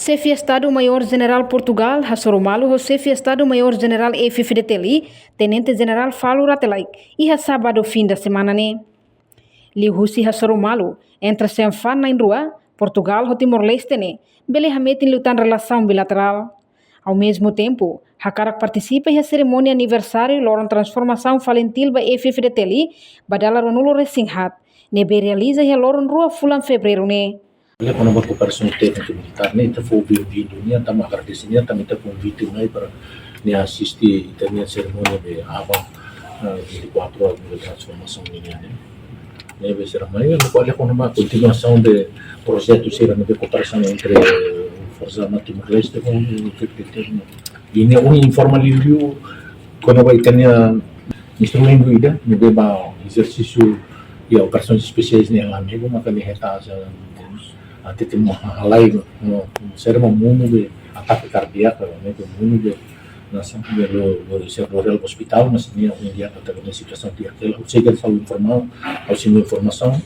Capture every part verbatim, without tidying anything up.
Xefe Estadu Maiór Jenerál Portugál hasoru malu ho Xefe Estadu Maiór Jenerál F-FDTL, Tenente Jenerál Falur Rate Laek, iha sábadu fim de semana ne'e. Liuhusi hasoru malu entre xefe na'in-rua, Portugál ho Timor-Leste ne'e bele hametin liután relasaun bilaterál. Ao mesmo tempo, hakarak partisipa iha serimónia aniversáriu loron transformasaun FALINTIL ba F-FDTL ba dala ruanulu-resin-haat, ne'ebé realiza iha loron rua fulan Fevereiru ne'e. Olha, kona-ba kooperasaun tékniku militár ne'e, ita fó benvindu nia, tanba agradese nia, tanba ita konvite mai para nia asiste ita-nia serimónia de aban, ah, vinte e quatro horas de transformasaun nian ne'e. Ne'ebé sira mai, no kual kona-ba kontinuasaun de projetu sira ne'ebé kooperasaun entre Forsa Armada Timor-Leste ho F-FDTL. I nia informa liuliu kona-ba ita-nia instrumentu ida ne'ebé ba ezersísiu iha operasaun espesiál ne'e la amigo, maka nia hetan aja ante temo halai no sira monu be atake kardíaku, ne'ebé monu be nasaun be lo, lo ser lori ba ospitál, mas nia ohin dia ita-nia situasaun di'ak hela, ha'u sei ke informa, ha'u sei informasaun,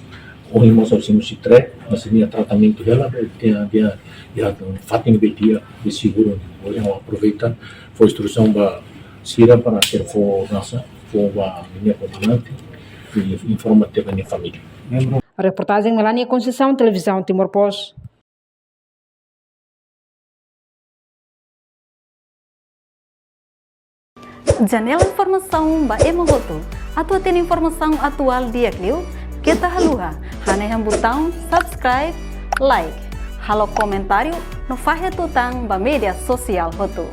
ohin mós ha'u sei track, mas nia tratamentu hela, be nia, nia, nia fatin be di'ak, be seguru, ohin ha'u aproveita, fó instrusaun ba sira para sira fó nasaun, fó ba nia komandante, i informa ba nia família. Reportajen Melania Conceição, Televizaun Timor Post. Janela informasaun ba ema hotu. Atu hatene informasaun atuál di'ak liu, keta haluha hanehan butaun subscribe, like, halo komentáriu no fahe tutan ba média sosiál hotu.